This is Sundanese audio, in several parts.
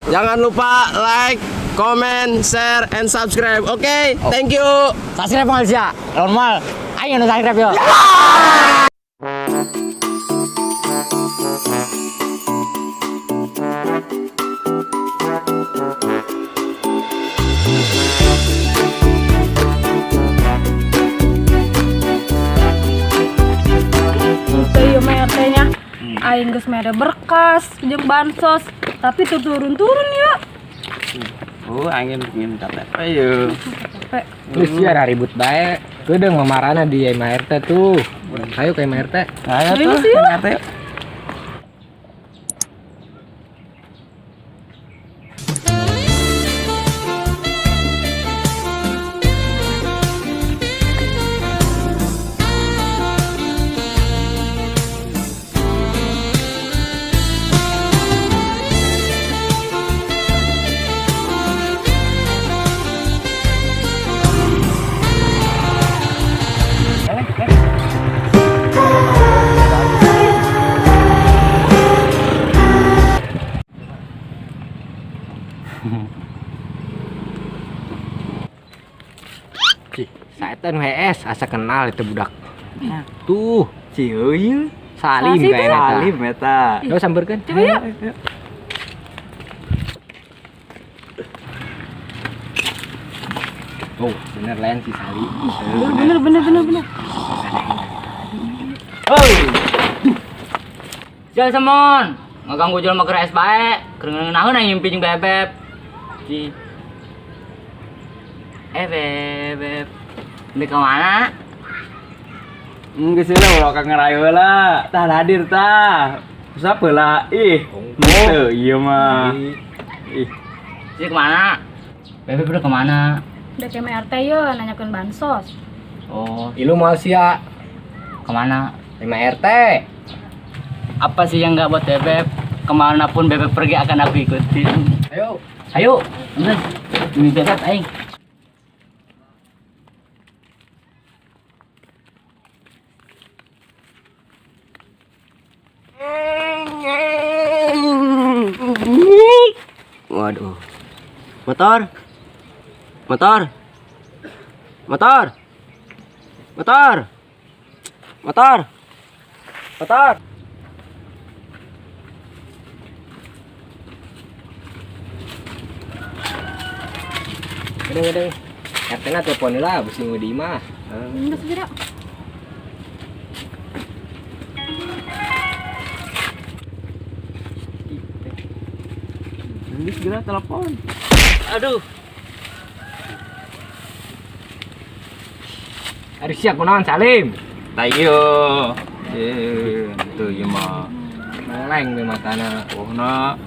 Jangan lupa like, comment, share, and subscribe. Oke, thank you. Subscribe Malaysia. Normal. Ayo nu subscribe yo. Teu ieu mah RT-nya. Aing geus mere berkas jeung bansos, tapi teu turun-turun ya. Oh, angin ingin KTP yo. Capek. Terus ya ribut bae. Kedeung mamarana di MRT tuh. Ayo ke MRT. Ayo Ayo tuh, sih, ya. RT yuk. Cih, saya teh nu HS asa kenal itu budak. Tuh, Cieu ieu. Salim Salim kayaknya eta. Salim eta. Yo sampeurkeun. Coba yuk. Oh, bener lain si Salim. Bener bener bener bener. Jalan semon. Ngaganggu jelema keur es bae. Keur ngeunaheun aing ngimpi jeung bebeb. Ci. Eh bebeb. Ini ke mana? Geus lah ulah ka ngerayu heula. Tah hadir tah. Usap heula. Ih, henteu ieu mah. Ih, Ci kemana? Bebeb udah kemana? Udah ke RT yo nanyakeun bansos. Oh, Ilu mau sia kemana? MRT. Apa sih yang nggak buat bebeb? Kemana pun bebeb pergi akan aku ikuti. Ayo. Ayo, bener. Ini bebeb aing. Waduh. Motor. Motor. Motor. Motor. Motor. Motor. Gedeng gedeng. RT na telepon lah, bisi di imah. Geus geura. Ini segera telepon. Aduh. Aduh siap kunaon Salim. Tah ieu. Eh, teu ieu mah. Meleng we matana. Oh na.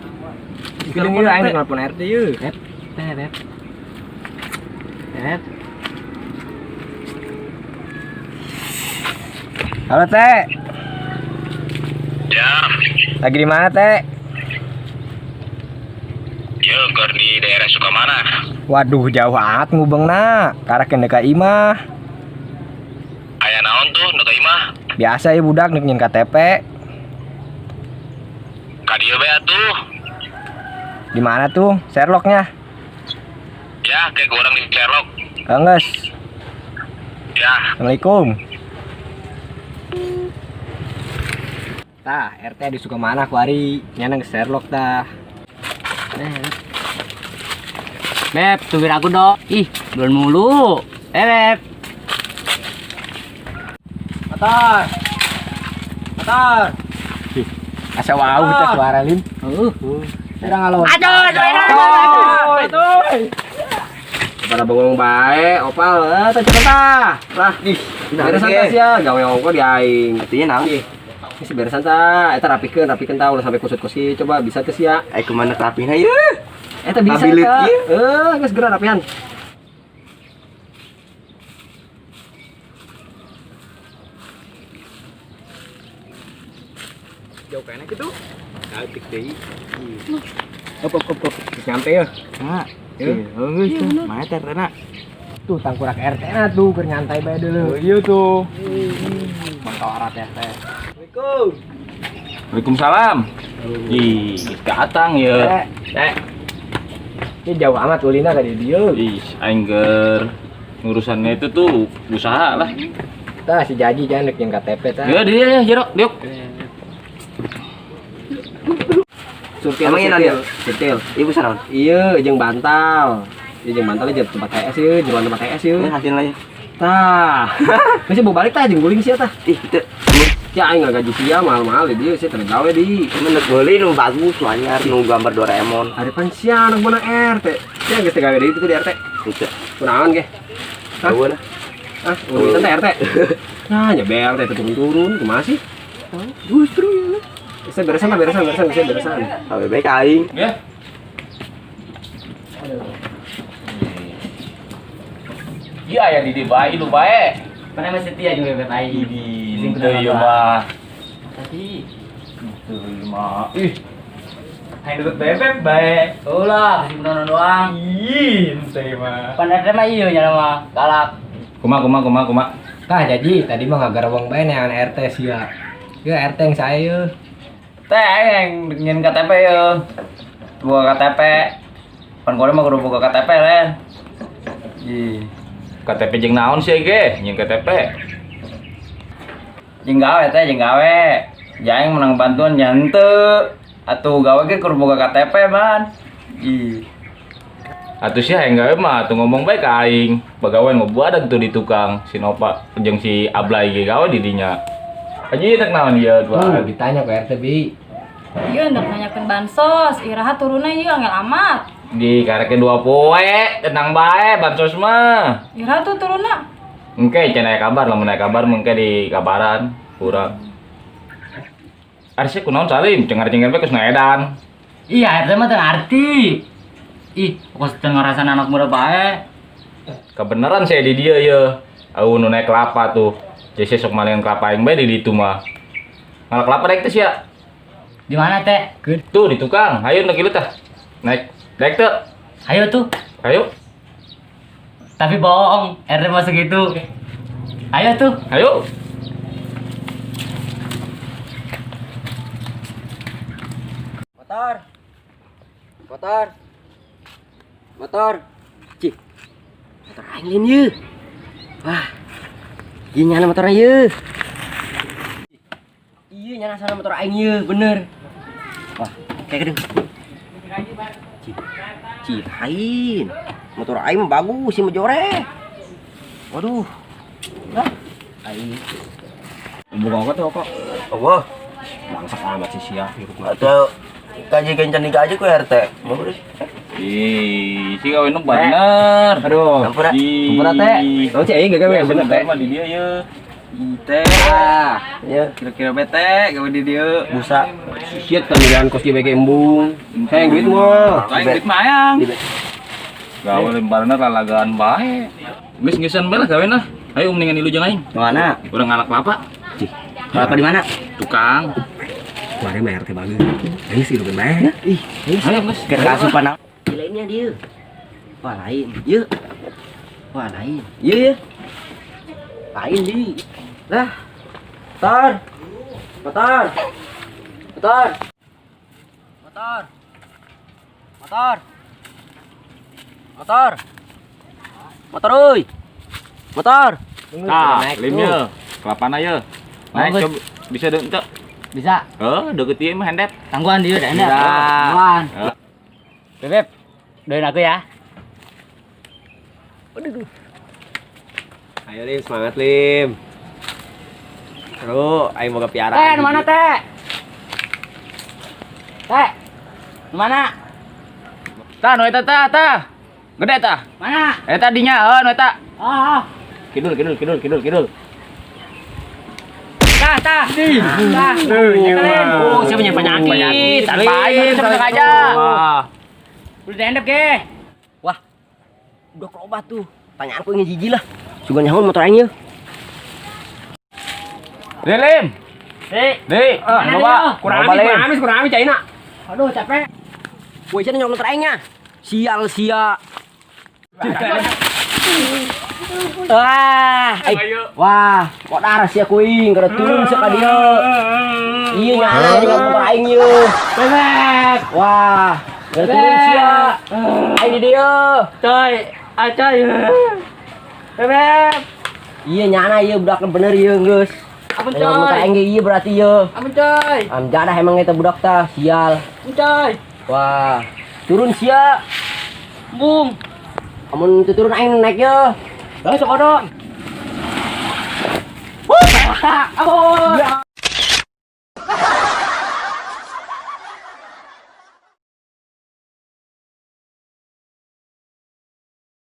Gedeng ieu aing nelpon RT yeuh. Beb, beb. Beb. Halo Teh. Ya, Lagi di mana Teh? ya keur di daerah Sukamana. Waduh jauh amat ngubengna. Karek ka imah. Aya naon tuh nu ka imah? Biasa ya budak nek nyieun KTP. Ka dieu bae atuh. Di mana tuh Sherlocknya? Ya, kayak urang di Sherlock. Enggeus. Ya, Assalamualaikum. Tah, RT di Sukamana kuari. Nyana geus Sherlock tah. Beb, tungguin aku dong. Ih, belum mulu. Beb. Motor. Motor. Asa wau teh suara lim. Uh. Urang ngalon. Aduh, aduh, aduh, aduh. Pada bengong bae, opal, eh teh cepet tah. Lah, Ih, beresan tah sia, gawe ongko di aing. Artinya naon? Ih, ini si beresan tah, eta rapikeun, rapikeun tah ulah sampai kusut-kusi, coba bisa teh sia. Eh, kemana rapihna ieu? Eta bisa Pabilit eta. ieu. Eh, geus geura rapihan. Jauh kayaknya gitu. Cantik deui. Hop hop hop hop. Geus nyampe ya. Nah, Iya. geus tuh. Mana teh RT-na? Tuh tangkurak RT na tuh keur nyantai bae dulu. Oh, iya tuh. Mantau arat ya teh. Assalamualaikum. Waalaikumsalam. Ih, geus datang ya. Teh, Teh. Ini jauh amat ulina ka di dieu. Ih, aing keur ngurusannya itu tuh usaha lah. Tah si Jaji jangan rek jeung KTP tah. Ya dia ya, jerok, diuk. Surtil. Emang ini surtil. Surtil. Ibu sarawan. Iya, jeung bantal. Iya jeung bantalnya jeung tempat TS ieu, jeung tempat TS ieu. Ini hasilnya ya. Tah. Geus bawa balik tah jeung guling sia tah. Ih, itu. Ya aing gaji sia mahal-mahal di dieu sia teu gawe di. Menurut beli nu bagus, nu anyar, nu gambar Doraemon. Ari pan sia anak mana RT. Sia geus teu gawe deui itu di RT. Itu. Kunaon ge? Hah? Tahu lah. Hah, urusan teh RT. Nah, nya BLT teh turun-turun kumaha sih? Justru ya. Bisa beresan lah, beresan, beresan, bisa beresan. Lebih baik aing. Ya. Iya aya di dieu bae lu bae. Mana masih setia juga bebek aing. Di teu ieu mah. Tapi Teu ieu mah. Ih. Aing deket bebek bae. ulah kasih penonton doang. Ih, teu mah. Pan RT mah iya nya mah galak. Kuma kuma kuma kuma. Tah jadi tadi mah ngagarwang bae neangan RT sia. Ya RT yang saya ye. Teh aing ingin KTP yo. Buka KTP. Pan kore mah kudu buka KTP len. Ih. KTP jeung naon sih ge? Jeung KTP. Jeung gawe teh, jeung gawe. Jaing menang bantuan nya henteu. Atuh gawe ge kudu boga KTP man. Ih. Atuh sih aing gawe mah atuh ngomong bae ka aing. Pagawean mah buadag tuh di tukang si Nova jeung si Ablay ge gawe di dinya. Aji rek naon ieu dua. Ditanya ke RT bi. Iya, hendak nanyakeun bansos. Iraha turunna ieu angel amat. Di kareke 2 poe, tenang bae bansos mah. Iraha tuh turunna. Engke can aya kabar, lamun aya kabar mengke di kabaran kurang. Ari sih kunaon Salim, cengar-cengar bae geus ngaedan. Iya, RT mah teu ngarti. Ih, kok teu ngarasan anak muda bae. Kebenaran saya di dieu ye. Au nu naik kelapa tuh. Jadi sok malingan kelapa aing bae di ditu mah. Ngalak kelapa naik teh sia. Di mana teh? Tuh di tukang, ayo nu kieu tah. Naik, naik teu. Ayo tuh. Ayo, Tapi bohong, RT mah segitu. Ayo tuh. ayo. Motor. Motor. Motor. Cih. Motor aing lain ye. Wah. Ieu nyala motornya ye. Iya nyala sana motor aing ye, bener. Wah, kayak gede. Cih. Cih, lain. Motor aing mah bagus sih mah jore. Waduh. Lah, aing. Buka kok tuh kok. Allah. Bangsat amat sih sia. Atau gaji kencan digaji ku RT. Mau udah. Ih, si gawe nu bener. Aduh. Ampura. Ih. Ampura teh. Tahu sih aing gawe bener teh. Mah di dieu ye. Teh. Ya, Kira-kira bete gawe di dieu. busa. Sia tandingan kos ge embung. Sayang duit mah. Aing duit mah ayang. Gawe lembarna lalagaan bae. Geus geusan bae lah gawe nah. Ayo mendingan ilu jeung aing. Mana? Urang ngalak kelapa. Cih. Kelapa di mana? Tukang. Kemarin mah RT bagus. Aing sih hidupin bae. Ih, Ayo geus. keur kasupan. Lainnya dia. Wah, lain. Yuk. Wah, lain. Iya, ya. Lain di. Lah. Motor. Motor. Motor. Motor. Motor. Motor. Motor euy. Motor. Tah, lim ye. Kelapana ye. Naik Bagus. coba bisa deuk teu? Bisa. Heuh, deukeut ieu mah handep. Tangguhan dia, dah Bisa. Tangguhan. Heeh. Bebek, doain aku ya. Ayo Lim, semangat Lim. Seru, aing boga piara. Teh, di mana teh? Teh, di mana? Tah, nu eta tah, tah. Gede tah. Mana? Eta dinya, heuh nu eta. Ah, ah. Kidul, kidul, kidul, kidul, kidul. Tah, tah. Tah. Oh, siapa punya penyakit? Tanpa aing tenang aja. Udah diendep ge. Wah. Udah kerobat tuh. Tanyaan ku ingin jijik lah. Sugan nyaho motor aing ye. Lim, Lim. Dek. Dek, Mana loba. dia? Kurang Loba, amis, Lim. kurang amis, kurang amis China. Aduh, capek. Woi, sia nyok motor aingnya. Sial sia. Wah, eh, wah, kok darah sia kuing kada turun sia ka dieu. Iya nyana jeung motor aing ieu. Bebek. Wah, kada turun sia. Aing di dieu. Coy, acoy. Bebek. Iya nyana ieu budak bener ieu geus. Ampun Nengok motor coy. aing ge ieu berarti ieu. Ampun coy. Am jadah emang eta budak tah, sial. Ampun coy. Wah, turun sia. Bung. Amun teu turun aing naik ye. Lah sok ono. Ampun.